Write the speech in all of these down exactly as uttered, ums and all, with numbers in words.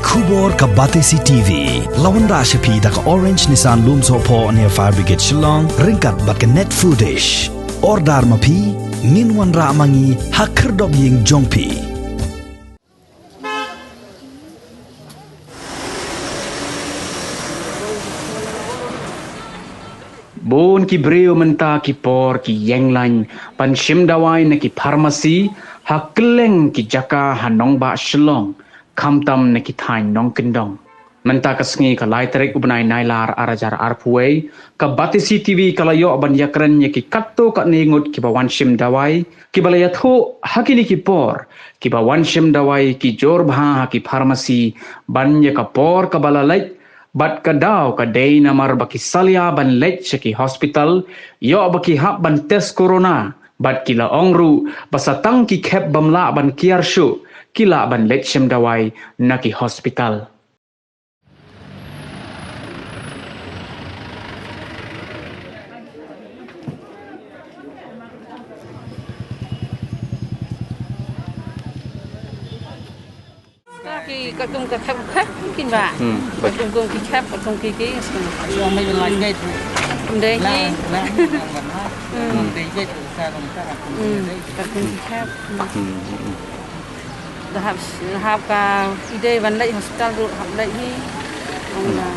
Khubor ka Batesi T V la wanrah sha phi da ka Orange Nissan Lumsohphoh near Fire Brigade Shillong ryngkat bad ka Net Foodish. Order ma phi, ngin wanrah ma ngi ha khyrdop ïing jong phi. Bun ki briew mynta ki por ki ïeng lain ban shim dawai na ki pharmacy ha kylleng ki jaka ha nongbah Shillong, khamtam na ki thaiñ nongkyndong. Mynta ka sngi ka lai tarik u bnai Nailar ar hajar arphew wei, ka Batesi T V ka la ïoh ban ïakren ïa ki katto katne ngut kiba wan shim dawai, kiba la ïathuh ha kine ki por, kiba wan shim dawai ki jur bha ha ki pharmacy ban ïa ka por kaba la leit, bad ka daw ka dei namar ba ki salia ban leit sha ki hospital, ïoh ba ki hap ban test corona, bad ki la ong ruh ba sa tang ki khep bym lah ban kiar shuh ki lah ban leit shim dawai na ki hospital. Ka ki, katkum ka khep, khep kin ba. Hmm. Katkum kum ki khep, katkum ki ki. Shuwa mei ban lai ngai tu. Kum dei ki. La, la, la, la. Hmm. Kum dei ki tu sa kum sa kum Hmm. dei. Katkum ki khep. Hmm. Hmm, hmm, hmm. Da hap, da hap ka i dei ban leit hospital ruh hap leit hi. Ong Hmm. da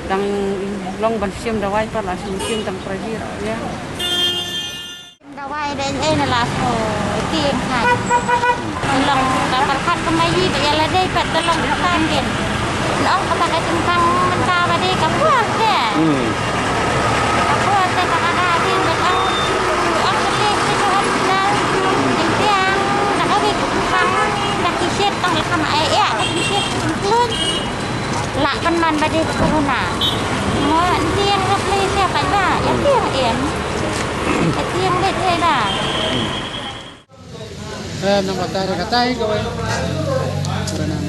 dang long ban shim dawai pat la shim shim tang private ïa. Dawai dei ei na la so tieng khat. Long ka pyrkhat ka mai ba ïa la dei pat da long ka tin. Long ka ba ka tengkang mynta ba dei ka por te. Hmm. Ka por te ka ka da tin ba long long ka leh te ka hospital. Tieng tieng da ka wi ka tengkang da ki shet tang la ka ma ai ïa da ki shet tang. Lah pynman ba dei corona. Mo tieng ka leh sia pat ba ïa tieng em. Ka tieng dei te da. Eh, nang batai re katai kawei. Pura nang.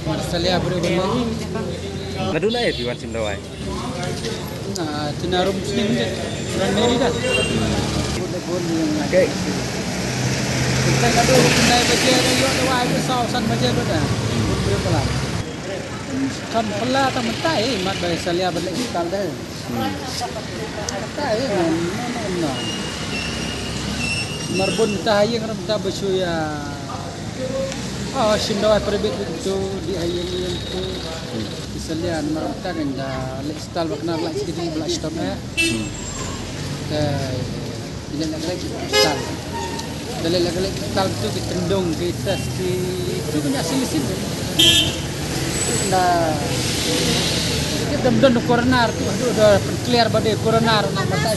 Mar salia beri beri. Naduh na eh, phi wan shim dawai? Na, tina rum sini mungkin. Pura neri dah. Okay. Kita kadu nai baje dah, yuk dawai tu saw san baje tu dah. Beri pala. Kan pala tak mentai, mat bai salia balik sekali dah. Hmm. Mynta, eh, no, no, no, no. Marbun ta ha ïing ram ta ba shu ïa. Ah, shim dawai private tu, di ha ïing ïing tu. Hmm. Ki salia namar mynta kan da leh hospital ba kena leh sikit ba la stop eh. Hmm. Te, ila leh leh hospital. Da leh leh hospital tu ki tendong, ki test, ki tu banyak sini sini. Da, ki dem don corona tu, tu da clear ba dei corona na mata.